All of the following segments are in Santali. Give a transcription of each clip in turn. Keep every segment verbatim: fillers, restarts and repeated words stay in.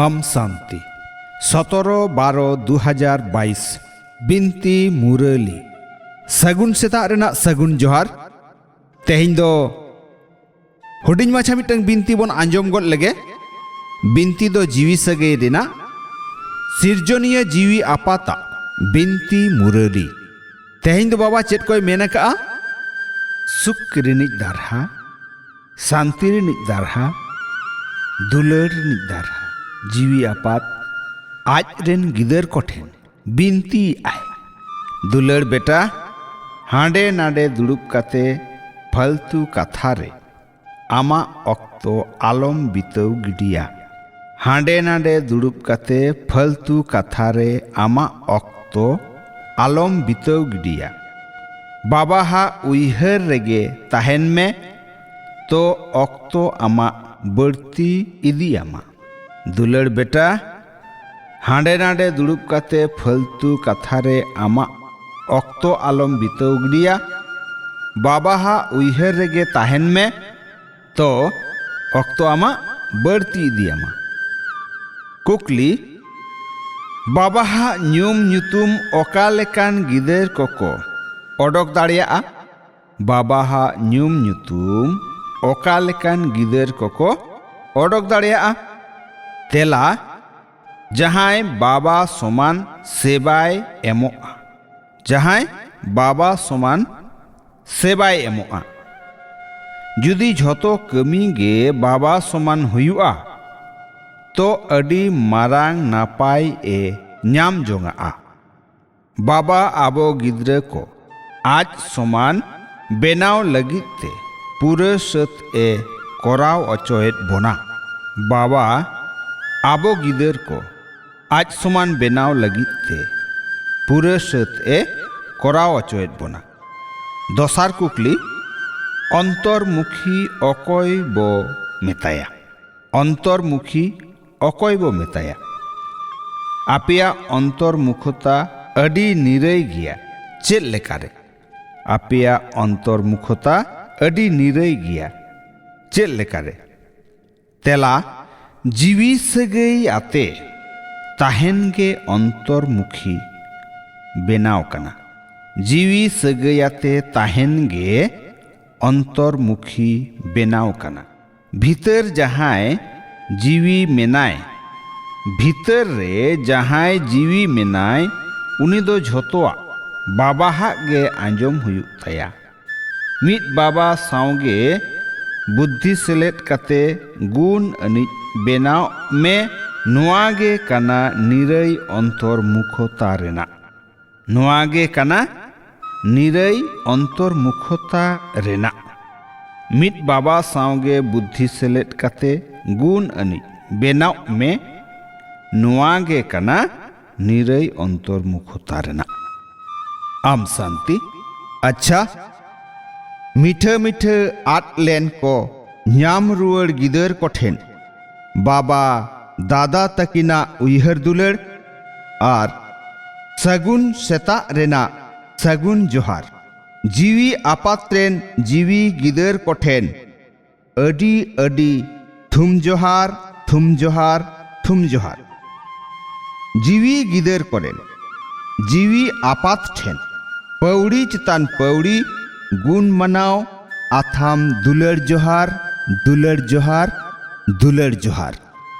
ᱟᱢ ᱥᱟᱱᱛᱤ᱾ ᱥᱚᱛᱨᱚ ᱵᱟᱨᱚ ᱫᱩ ᱦᱟᱡᱟᱨ ᱵᱟᱭᱤᱥ᱾ ᱵᱤᱱᱛᱤ ᱢᱩᱨᱟᱹᱞᱤ᱾ ᱥᱟᱹᱜᱩᱱ ᱥᱮᱛᱟᱜ ᱨᱮᱱᱟᱜ ᱥᱟᱹᱜᱩᱱ ᱡᱚᱦᱟᱨ᱾ ᱛᱮᱦᱮᱧ ᱫᱚ ᱦᱩᱰᱤᱧ ᱢᱟᱪᱷᱟ ᱢᱤᱫᱴᱟᱝ ᱵᱤᱱᱛᱤ ᱵᱚᱱ ᱟᱸᱡᱚᱢ ᱜᱚᱫ ᱞᱮᱜᱮ᱾ ᱵᱤᱱᱛᱤ ᱫᱚ ᱡᱤᱣᱤ ᱥᱟᱹᱜᱟᱹᱭ ᱨᱮᱱᱟᱜ, ᱥᱤᱨᱡᱚᱱᱤᱭᱟᱹ ᱡᱤᱣᱤ ᱟᱯᱟᱛᱟᱜ ᱵᱤᱱᱛᱤ ᱢᱩᱨᱟᱹᱞᱤ᱾ ᱛᱮᱦᱮᱧ ᱫᱚ ᱵᱟᱵᱟ ᱪᱮᱫ ᱠᱚᱭ ᱢᱮᱱ ᱟᱠᱟᱜᱼᱟ? ᱥᱩᱠ ᱨᱤᱱᱤᱡ ᱫᱟᱨᱦᱟ, ᱥᱟᱱᱛᱤ ᱨᱤᱱᱤᱡ ᱫᱟᱨᱦᱟ, ᱫᱩᱞᱟᱹᱲ ᱨᱤᱱᱤᱡ ᱫᱟᱨᱦᱟ, ᱡᱤᱣᱤ ᱟᱯᱟᱛ ᱟᱡ ᱨᱮᱱ ᱜᱤᱫᱟᱹᱨ ᱠᱚᱴᱷᱮᱱ ᱵᱤᱱᱛᱤᱭᱮᱜᱼᱟᱭ, ᱫᱩᱞᱟᱹᱲ ᱵᱮᱴᱟ, ᱦᱟᱸᱰᱮ ᱱᱟᱰᱮ ᱫᱩᱲᱩᱵ ᱠᱟᱛᱮ ᱯᱷᱟᱞᱛᱩ ᱠᱟᱛᱷᱟ ᱨᱮ ᱟᱢᱟᱜ ᱚᱠᱛᱚ ᱟᱞᱚᱢ ᱵᱤᱛᱟᱹᱣ ᱜᱤᱰᱤᱭᱟ᱾ ᱦᱟᱸᱰᱮ ᱱᱟᱰᱮ ᱫᱩᱲᱩᱵ ᱠᱟᱛᱮ ᱯᱷᱟᱞᱛᱩ ᱠᱟᱛᱷᱟ ᱨᱮ ᱟᱢᱟᱜ ᱚᱠᱛᱚ ᱟᱞᱚᱢ ᱵᱤᱛᱟᱹᱣ ᱜᱤᱰᱤᱭᱟ᱾ ᱵᱟᱵᱟᱦᱟᱜ ᱩᱭᱦᱟᱹᱨ ᱨᱮᱜᱮ ᱛᱟᱦᱮᱱ ᱢᱮ, ᱛᱚ ᱚᱠᱛᱚ ᱟᱢᱟᱜ ᱵᱟᱹᱲᱛᱤ ᱤᱫᱤᱭᱟᱢᱟ᱾ ᱫᱩᱞᱟᱹᱲ ᱵᱮᱴᱟ, ᱦᱟᱸᱰᱮ ᱱᱟᱰᱮ ᱫᱩᱲᱩᱵ ᱠᱟᱛᱮ ᱯᱷᱟᱹᱞᱛᱩ ᱠᱟᱛᱷᱟ ᱨᱮ ᱟᱢᱟᱜ ᱚᱠᱛᱚ ᱟᱞᱚᱢ ᱵᱤᱛᱟᱹᱣ ᱜᱤᱰᱤᱭᱟ᱾ ᱵᱟᱵᱟᱦᱟᱜ ᱩᱭᱦᱟᱹᱨ ᱨᱮᱜᱮ ᱛᱟᱦᱮᱱ ᱢᱮ, ᱛᱚ ᱚᱠᱛᱚ ᱟᱢᱟᱜ ᱵᱟᱹᱲᱛᱤ ᱤᱫᱤᱭᱟᱢᱟ᱾ ᱠᱩᱠᱞᱤ, ᱵᱟᱵᱟᱦᱟᱜ ᱧᱩᱢ ᱧᱩᱛᱩᱢ ᱚᱠᱟ ᱞᱮᱠᱟᱱ ᱜᱤᱫᱟᱹᱨ ᱠᱚᱠᱚ ᱚᱰᱚᱠ ᱫᱟᱲᱮᱭᱟᱜᱼᱟ? ᱵᱟᱵᱟᱦᱟᱜ ᱧᱩᱢ ᱧᱩᱛᱩᱢ ᱚᱠᱟ ᱞᱮᱠᱟᱱ ᱜᱤᱫᱟᱹᱨ ᱠᱚᱠᱚ ᱚᱰᱚᱠ ᱫᱟᱲᱮᱭᱟᱜᱼᱟ? ᱛᱮᱞᱟ, ᱡᱟᱦᱟᱸᱭ ᱵᱟᱵᱟ ᱥᱚᱢᱟᱱ ᱥᱮᱵᱟᱭ ᱮᱢᱚᱜᱼᱟ᱾ ᱡᱟᱦᱟᱸᱭ ᱵᱟᱵᱟ ᱥᱚᱢᱟᱱ ᱥᱮᱵᱟᱭ ᱮᱢᱚᱜᱼᱟ᱾ ᱡᱩᱫᱤ ᱡᱷᱚᱛᱚ ᱠᱟᱹᱢᱤ ᱜᱮ ᱵᱟᱵᱟ ᱥᱚᱢᱟᱱ ᱦᱩᱭᱩᱜᱼᱟ, ᱛᱚ ᱟᱹᱰᱤ ᱢᱟᱨᱟᱝ ᱱᱟᱯᱟᱭ ᱮ ᱧᱟᱢ ᱡᱚᱝᱟᱜᱼᱟ᱾ ᱵᱟᱵᱟ ᱟᱵᱚ ᱜᱤᱫᱽᱨᱟᱹ ᱠᱚ ᱟᱡ ᱥᱚᱢᱟᱱ ᱵᱮᱱᱟᱣ ᱞᱟᱹᱜᱤᱫ ᱛᱮ ᱯᱩᱨᱟᱹ ᱥᱟᱹᱛ ᱮ ᱠᱚᱨᱟᱣ ᱚᱪᱚᱭᱮᱫ ᱵᱚᱱᱟ᱾ ᱵᱟᱵᱟ ᱟᱵᱚ ᱜᱤᱫᱟᱹᱨ ᱠᱚ ᱟᱡ ᱥᱚᱢᱟᱱ ᱵᱮᱱᱟᱣ ᱞᱟᱹᱜᱤᱫ ᱛᱮ ᱯᱩᱨᱟᱹ ᱥᱟᱹᱛ ᱮ ᱠᱚᱨᱟᱣ ᱚᱪᱚᱭᱮᱫ ᱵᱚᱱᱟ᱾ ᱫᱚᱥᱟᱨ ᱠᱩᱠᱞᱤ, ᱚᱱᱛᱚᱨᱢᱩᱠᱷᱤ ᱚᱠᱚᱭ ᱵᱚ ᱢᱮᱛᱟᱭᱟ? ᱚᱱᱛᱚᱨᱢᱩᱠᱷᱤ ᱚᱠᱚᱭ ᱵᱚ ᱢᱮᱛᱟᱭᱟ? ᱟᱯᱮᱭᱟᱜ ᱚᱱᱛᱚᱨᱢᱩᱠᱷᱚᱛᱟ ᱟᱹᱰᱤ ᱱᱤᱨᱟᱹᱭ ᱜᱮᱭᱟ᱾ ᱪᱮᱫ ᱞᱮᱠᱟᱨᱮ? ᱟᱯᱮᱭᱟᱜ ᱚᱱᱛᱚᱨᱢᱩᱠᱷᱚᱛᱟ ᱟᱹᱰᱤ ᱱᱤᱨᱟᱹᱭ ᱜᱮᱭᱟ᱾ ᱪᱮᱫ ᱞᱮᱠᱟᱨᱮ? ᱛᱮᱞᱟ, ᱡᱤᱣᱤ ᱥᱟᱹᱜᱟᱹᱭ ᱟᱛᱮ ᱛᱟᱦᱮᱱ ᱜᱮ ᱚᱱᱛᱚᱨᱢᱩᱠᱷᱤ ᱵᱮᱱᱟᱣ ᱠᱟᱱᱟ᱾ ᱡᱤᱣᱤ ᱥᱟᱹᱜᱟᱹᱭ ᱟᱛᱮ ᱛᱟᱦᱮᱱ ᱜᱮ ᱚᱱᱛᱚᱨᱢᱩᱠᱷᱤ ᱵᱮᱱᱟᱣ ᱠᱟᱱᱟ᱾ ᱵᱷᱤᱛᱟᱹᱨ ᱡᱟᱦᱟᱸᱭ ᱡᱤᱣᱤ ᱢᱮᱱᱟᱭ, ᱵᱷᱤᱛᱟᱹᱨ ᱨᱮ ᱡᱟᱦᱟᱸᱭ ᱡᱤᱣᱤ ᱢᱮᱱᱟᱭ, ᱩᱱᱤ ᱫᱚ ᱡᱷᱚᱛᱚᱣᱟᱜ ᱵᱟᱵᱟᱦᱟᱜ ᱜᱮ ᱟᱸᱡᱚᱢ ᱦᱩᱭᱩᱜ ᱛᱟᱭᱟ᱾ ᱢᱤᱫ ᱵᱟᱵᱟ ᱥᱟᱶᱜᱮ ᱵᱩᱫᱽᱫᱷᱤ ᱥᱮᱞᱮᱫ ᱠᱟᱛᱮ ᱜᱩᱱ ᱟᱹᱱᱤᱡ ᱵᱮᱱᱟᱣ ᱢᱮ᱾ ᱱᱚᱣᱟ ᱜᱮ ᱠᱟᱱᱟ ᱱᱤᱨᱟᱹᱭ ᱚᱱᱛᱚᱨᱢᱩᱠᱷᱚᱛᱟ ᱨᱮᱱᱟᱜ᱾ ᱱᱚᱣᱟ ᱜᱮ ᱠᱟᱱᱟ ᱱᱤᱨᱟᱹᱭ ᱚᱱᱛᱚᱨᱢᱩᱠᱷᱚᱛᱟ ᱨᱮᱱᱟᱜ᱾ ᱢᱤᱫ ᱵᱟᱵᱟ ᱥᱟᱶᱜᱮ ᱵᱩᱫᱽᱫᱷᱤ ᱥᱮᱞᱮᱫ ᱠᱟᱛᱮ ᱜᱩᱱ ᱟᱹᱱᱤᱡ ᱵᱮᱱᱟᱣ ᱢᱮ᱾ ᱱᱚᱣᱟ ᱜᱮ ᱠᱟᱱᱟ ᱱᱤᱨᱟᱹᱭ ᱚᱱᱛᱚᱨᱢᱩᱠᱷᱚᱛᱟ ᱨᱮᱱᱟᱜ᱾ ᱟᱢ ᱥᱟᱱᱛᱤ, ᱟᱪᱪᱷᱟ, ᱢᱤᱴᱷᱟᱹ ᱢᱤᱴᱷᱟᱹ ᱟᱫ ᱞᱮᱱ ᱠᱚ ᱧᱟᱢ ᱨᱩᱣᱟᱹᱲ ᱜᱤᱫᱟᱹᱨ ᱠᱚᱴᱷᱮᱱ ᱵᱟᱵᱟ ᱫᱟᱫᱟ ᱛᱟᱹᱠᱤᱱᱟᱜ ᱩᱭᱦᱟᱹᱨ ᱫᱩᱞᱟᱹᱲ ᱟᱨ ᱥᱟᱹᱜᱩᱱ ᱥᱮᱛᱟᱜ ᱨᱮᱱᱟᱜ ᱥᱟᱹᱜᱩᱱ ᱡᱚᱦᱟᱨ᱾ ᱡᱤᱣᱤ ᱟᱯᱟᱛ ᱨᱮᱱ ᱡᱤᱣᱤ ᱜᱤᱫᱟᱹᱨ ᱠᱚᱴᱷᱮᱱ ᱟᱹᱰᱤ ᱟᱹᱰᱤ ᱛᱷᱩᱢ ᱡᱚᱦᱟᱨ, ᱛᱷᱩᱢ ᱡᱚᱦᱟᱨ, ᱛᱷᱩᱢ ᱡᱚᱦᱟᱨ᱾ ᱡᱤᱣᱤ ᱜᱤᱫᱟᱹᱨ ᱠᱚᱨᱮᱱ ᱡᱤᱣᱤ ᱟᱯᱟᱛ ᱴᱷᱮᱱ ᱯᱟᱹᱣᱲᱤ ᱪᱮᱛᱟᱱ ᱯᱟᱹᱣᱲᱤ ᱜᱩᱱ ᱢᱟᱱᱟᱣ ᱟᱛᱷᱟᱢ ᱫᱩᱞᱟᱹᱲ ᱡᱚᱦᱟᱨ, ᱫᱩᱞᱟᱹᱲ ᱡᱚᱦᱟᱨ, ᱫᱩᱞᱟᱹᱲ ᱡᱚᱦᱟᱨ᱾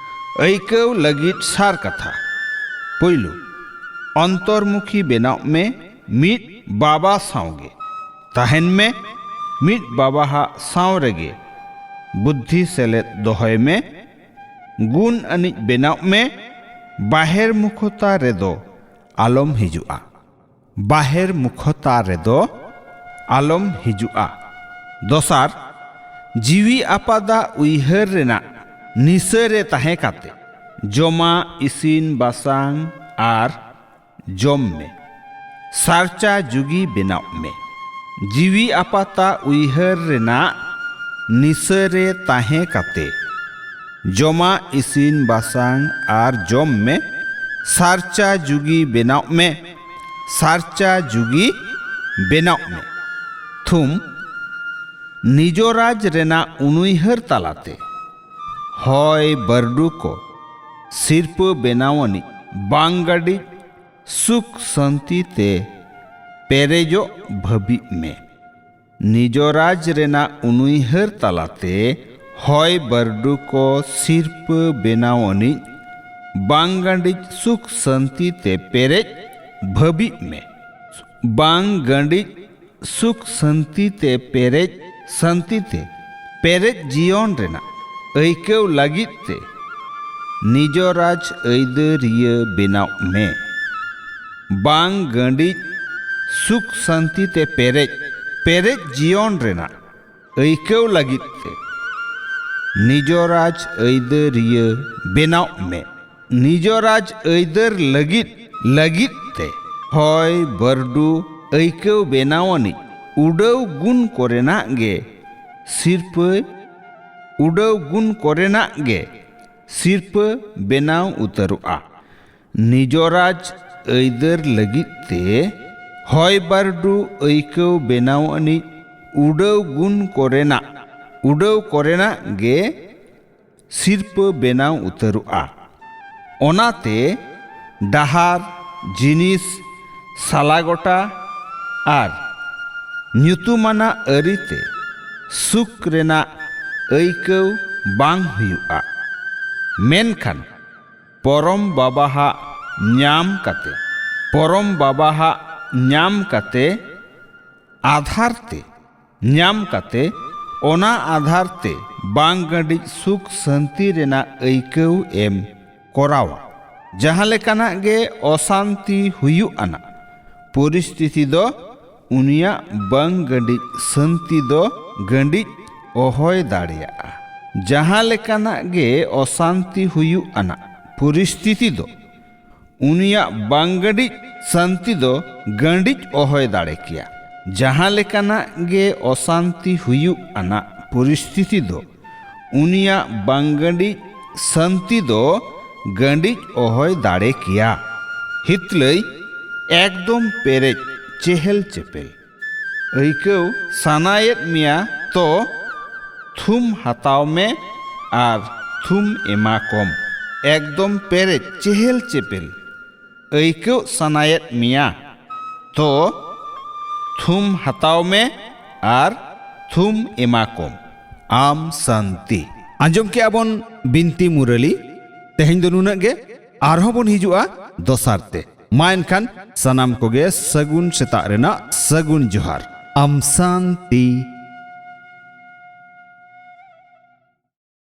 ᱟᱹᱭᱠᱟᱹᱣ ᱞᱟᱹᱜᱤᱫ ᱥᱟᱨ ᱠᱟᱛᱷᱟ᱾ ᱯᱩᱭᱞᱩ, ᱚᱱᱛᱚᱨᱢᱩᱠᱷᱤ ᱵᱮᱱᱟᱣ ᱢᱮ ᱢᱤᱫ ᱵᱟᱵᱟ ᱥᱟᱶᱜᱮ᱾ ᱛᱟᱦᱮᱱ ᱢᱮ ᱢᱤᱫ ᱵᱟᱵᱟᱦᱟᱜ ᱥᱟᱶ ᱨᱮᱜᱮ᱾ ᱵᱩᱫᱽᱫᱷᱤ ᱥᱮᱞᱮᱫ ᱫᱚᱦᱚᱭ ᱢᱮ, ᱜᱩᱱ ᱟᱹᱱᱤᱡ ᱵᱮᱱᱟᱣ ᱢᱮ, ᱵᱟᱦᱮᱨ ᱢᱩᱠᱷᱚᱛᱟ ᱨᱮᱫᱚ ᱟᱞᱚᱢ ᱦᱤᱡᱩᱜᱼᱟ᱾ ᱵᱟᱦᱮᱨ ᱢᱩᱠᱷᱚᱛᱟ ᱨᱮᱫᱚ ᱟᱞᱚᱢ ᱦᱤᱡᱩᱜᱼᱟ᱾ ᱫᱚᱥᱟᱨ, ᱡᱤᱣᱤ ᱟᱯᱟᱫᱟᱜ ᱩᱭᱦᱟᱹᱨ ᱨᱮᱱᱟᱜ ᱱᱤᱥᱟᱹ ᱨᱮ ᱛᱟᱦᱮᱸ ᱠᱟᱛᱮ ᱡᱚᱢᱟᱜ, ᱤᱥᱤᱱ ᱵᱟᱥᱟᱝ ᱟᱨ ᱡᱚᱢ ᱢᱮ᱾ ᱥᱟᱨᱪᱟ ᱡᱩᱜᱤ ᱵᱮᱱᱟᱣ ᱢᱮ᱾ ᱡᱤᱣᱤ ᱟᱯᱟᱛᱟᱜ ᱩᱭᱦᱟᱹᱨ ᱨᱮᱱᱟᱜ ᱱᱤᱥᱟᱹ ᱨᱮ ᱛᱟᱦᱮᱸ ᱠᱟᱛᱮ ᱡᱚᱢᱟᱜ, ᱤᱥᱤᱱ ᱵᱟᱥᱟᱝ ᱟᱨ ᱡᱚᱢ ᱢᱮ᱾ ᱥᱟᱨᱪᱟ ᱡᱩᱜᱤ ᱵᱮᱱᱟᱣ ᱢᱮ᱾ ᱥᱟᱨᱪᱟ ᱡᱩᱜᱤ ᱵᱮᱱᱟᱣ ᱢᱮ᱾ ᱛᱷᱩᱢ, ᱱᱤᱡᱚᱨᱟᱡᱽ ᱨᱮᱱᱟᱜ ᱩᱱᱩᱭᱦᱟᱹᱨ ᱛᱟᱞᱟᱛᱮ ᱦᱚᱭ ᱵᱟᱹᱨᱰᱩ ᱠᱚ ᱥᱤᱨᱯᱟᱹ ᱵᱮᱱᱟᱣ ᱟᱹᱱᱤᱡ ᱵᱟᱝ ᱜᱟᱹᱰᱤᱡ ᱥᱩᱠ ᱥᱟᱹᱱᱛᱤ ᱛᱮ ᱯᱮᱨᱮᱡᱚᱜ ᱵᱷᱟᱹᱵᱤᱜ ᱢᱮ᱾ ᱱᱤᱡᱚᱨᱟᱡᱽ ᱨᱮᱱᱟᱜ ᱩᱱᱩᱭᱦᱟᱹᱨ ᱛᱟᱞᱟᱛᱮ ᱦᱚᱭ ᱵᱟᱹᱨᱰᱩ ᱠᱚ ᱥᱤᱨᱯᱟᱹ ᱵᱮᱱᱟᱣ ᱟᱹᱱᱤᱡ ᱵᱟᱝ ᱜᱟᱹᱰᱤᱡ ᱥᱩᱠ ᱥᱟᱹᱱᱛᱤ ᱛᱮ ᱯᱮᱨᱮᱡ ᱵᱷᱟᱹᱵᱤᱜ ᱢᱮ᱾ ᱵᱟᱝ ᱜᱟᱹᱰᱤᱡ ᱥᱩᱠ ᱥᱟᱹᱱᱛᱤ ᱛᱮ ᱯᱮᱨᱮᱡ, ᱥᱟᱹᱱᱛᱤ ᱛᱮ ᱯᱮᱨᱮᱡ ᱡᱤᱭᱚᱱ ᱨᱮᱱᱟᱜ ᱟᱹᱭᱠᱟᱹᱣ ᱞᱟᱹᱜᱤᱫ ᱛᱮ ᱱᱤᱡᱚᱨᱟᱡᱽ ᱟᱹᱭᱫᱟᱹᱨᱤᱭᱟᱹ ᱵᱮᱱᱟᱣ ᱢᱮ᱾ ᱵᱟᱝ ᱜᱟᱹᱰᱤᱡ ᱥᱩᱠ ᱥᱟᱹᱱᱛᱤ ᱛᱮ ᱯᱮᱨᱮᱡ, ᱯᱮᱨᱮᱡ ᱡᱤᱭᱚᱱ ᱨᱮᱱᱟᱜ ᱟᱹᱭᱠᱟᱹᱣ ᱞᱟᱹᱜᱤᱫ ᱛᱮ ᱱᱤᱡᱚᱨᱟᱡᱽ ᱟᱹᱭᱫᱟᱹᱨᱤᱭᱟᱹ ᱵᱮᱱᱟᱣ ᱢᱮ᱾ ᱱᱤᱡᱚᱨᱟᱡᱽ ᱟᱹᱭᱫᱟᱹᱨ ᱞᱟᱹᱜᱤᱫ, ᱞᱟᱹᱜᱤᱫ ᱛᱮ ᱦᱚᱭ ᱵᱟᱹᱨᱰᱩ ᱟᱹᱭᱠᱟᱹᱣ ᱵᱮᱱᱟᱣ ᱟᱹᱱᱤᱡ ᱩᱰᱟᱹᱣ ᱜᱩᱱ ᱠᱚᱨᱮᱱᱟᱜ ᱜᱮ ᱥᱤᱨᱯᱟᱹ, ᱩᱰᱟᱹᱣ ᱜᱩᱱ ᱠᱚᱨᱮᱱᱟᱜ ᱜᱮ ᱥᱤᱨᱯᱟᱹ ᱵᱮᱱᱟᱣ ᱩᱛᱟᱹᱨᱚᱜᱼᱟ᱾ ᱱᱤᱡᱚᱨᱟᱡᱽ ᱟᱹᱭᱫᱟᱹᱨ ᱞᱟᱹᱜᱤᱫ ᱛᱮ ᱦᱚᱭ ᱵᱟᱹᱨᱰᱩ ᱟᱹᱭᱠᱟᱹᱣ ᱵᱮᱱᱟᱣ ᱟᱹᱱᱤᱡ ᱩᱰᱟᱹᱣ ᱜᱩᱱ ᱠᱚᱨᱮᱱᱟᱜ, ᱩᱰᱟᱹᱣ ᱠᱚᱨᱮᱱᱟᱜ ᱜᱮ ᱥᱤᱨᱯᱟᱹ ᱵᱮᱱᱟᱣ ᱩᱛᱟᱹᱨᱚᱜᱼᱟ᱾ ᱚᱱᱟᱛᱮ ᱰᱟᱦᱟᱨ, ᱡᱤᱱᱤᱥ, ᱥᱟᱞᱟᱜᱚᱴᱟ ᱟᱨ ᱧᱩᱛᱩᱢᱟᱱᱟᱜ ᱟᱹᱨᱤᱛᱮ ᱥᱩᱠ ᱨᱮᱱᱟᱜ ᱟᱹᱭᱠᱟᱹᱣ ᱵᱟᱝ ᱦᱩᱭᱩᱜᱼᱟ᱾ ᱢᱮᱱᱠᱷᱟᱱ ᱯᱚᱨᱚᱢ ᱵᱟᱵᱟᱦᱟᱜ ᱧᱟᱢ ᱠᱟᱛᱮ, ᱯᱚᱨᱚᱢ ᱵᱟᱵᱟᱦᱟᱜ ᱧᱟᱢ ᱠᱟᱛᱮ ᱟᱫᱷᱟᱨ ᱛᱮ, ᱧᱟᱢ ᱠᱟᱛᱮ, ᱚᱱᱟ ᱟᱫᱷᱟᱨ ᱛᱮ ᱵᱟᱝ ᱜᱟᱹᱰᱤᱡ ᱥᱩᱠ ᱥᱟᱹᱱᱛᱤ ᱨᱮᱱᱟᱜ ᱟᱹᱭᱠᱟᱹᱣ ᱮᱢ ᱠᱚᱨᱟᱣᱟ᱾ ᱡᱟᱦᱟᱸ ᱞᱮᱠᱟᱱᱟᱜ ᱜᱮ ᱚᱥᱟᱱᱛᱤ ᱦᱩᱭᱩᱜ ᱟᱱᱟᱜ ᱯᱚᱨᱤᱥᱛᱷᱤᱛᱤ ᱫᱚ ᱩᱱᱤᱭᱟᱜ ᱵᱟᱝ ᱜᱟᱹᱰᱤᱡ ᱥᱟᱹᱱᱛᱤ ᱫᱚ ᱜᱟᱹᱰᱤᱡ ᱚᱦᱚᱭ ᱫᱟᱲᱮᱭᱟᱜᱼᱟ᱾ ᱡᱟᱦᱟᱸ ᱞᱮᱠᱟᱱᱟᱜ ᱜᱮ ᱚᱥᱟᱱᱛᱤ ᱦᱩᱭᱩᱜ ᱟᱱᱟᱜ ᱯᱚᱨᱤᱥᱛᱷᱤᱛᱤ ᱫᱚ ᱩᱱᱤᱭᱟᱜ ᱵᱟᱝ ᱜᱟᱹᱰᱤᱡ ᱥᱟᱹᱱᱛᱤ ᱫᱚ ᱜᱟᱹᱰᱤᱡ ᱚᱦᱚᱭ ᱫᱟᱲᱮ ᱠᱮᱭᱟ᱾ ᱡᱟᱦᱟᱸ ᱞᱮᱠᱟᱱᱟᱜ ᱜᱮ ᱚᱥᱟᱱᱛᱤ ᱦᱩᱭᱩᱜ ᱟᱱᱟᱜ ᱯᱚᱨᱤᱥᱛᱷᱤᱛᱤ ᱫᱚ ᱩᱱᱤᱭᱟᱜ ᱵᱟᱝ ᱜᱟᱹᱰᱤᱡ ᱥᱟᱹᱱᱛᱤ ᱫᱚ ᱜᱟᱹᱰᱤᱡ ᱚᱦᱚᱭ ᱫᱟᱲᱮ ᱠᱮᱭᱟ᱾ ᱦᱤᱛᱞᱟᱹᱭ ᱮᱠᱫᱚᱢ ᱯᱮᱨᱮᱡ ᱪᱮᱦᱮᱞ ᱪᱮᱯᱮᱞ᱾ ᱟᱹᱭᱠᱟᱹᱣ ᱥᱟᱱᱟᱭᱮᱫ ᱢᱮᱭᱟ ᱛᱚ ᱛᱷᱩᱢ ᱦᱟᱛᱟᱣ ᱢᱮ ᱟᱨ ᱛᱷᱩᱢ ᱮᱢᱟ ᱠᱚᱢ᱾ ᱮᱠᱫᱚᱢ ᱯᱮᱨᱮᱡ ᱪᱮᱦᱮᱞ ᱪᱮᱯᱮᱞ ᱟᱹᱭᱠᱟᱹᱣ ᱥᱟᱱᱟᱭᱮᱫ ᱢᱮᱭᱟ ᱛᱚ ᱛᱷᱩᱢ ᱦᱟᱛᱟᱣ ᱢᱮ ᱟᱨ ᱛᱷᱩᱢ ᱮᱢᱟ ᱠᱚᱢ᱾ ᱟᱢ ᱥᱟᱱᱛᱤ᱾ ᱟᱸᱡᱚᱢ ᱠᱮᱜᱼᱟ ᱵᱚᱱ ᱵᱤᱱᱛᱤ ᱢᱩᱨᱟᱹᱞᱤ᱾ ᱛᱮᱦᱮᱧ ᱫᱚ ᱱᱩᱱᱟᱹᱜ ᱜᱮ, ᱟᱨᱦᱚᱸ ᱵᱚᱱ ᱦᱤᱡᱩᱜᱼᱟ ᱫᱚᱥᱟᱨ ᱛᱮ᱾ ᱢᱟ ᱮᱱᱠᱷᱟᱱ ᱥᱟᱱᱟᱢ ᱠᱚᱜᱮ ᱥᱟᱹᱜᱩᱱ ᱥᱮᱛᱟᱜ ᱨᱮᱱᱟᱜ ᱥᱟᱹᱜᱩᱱ ᱡᱚᱦᱟᱨ᱾ ᱟᱢ ᱥᱟᱱᱛᱤ᱾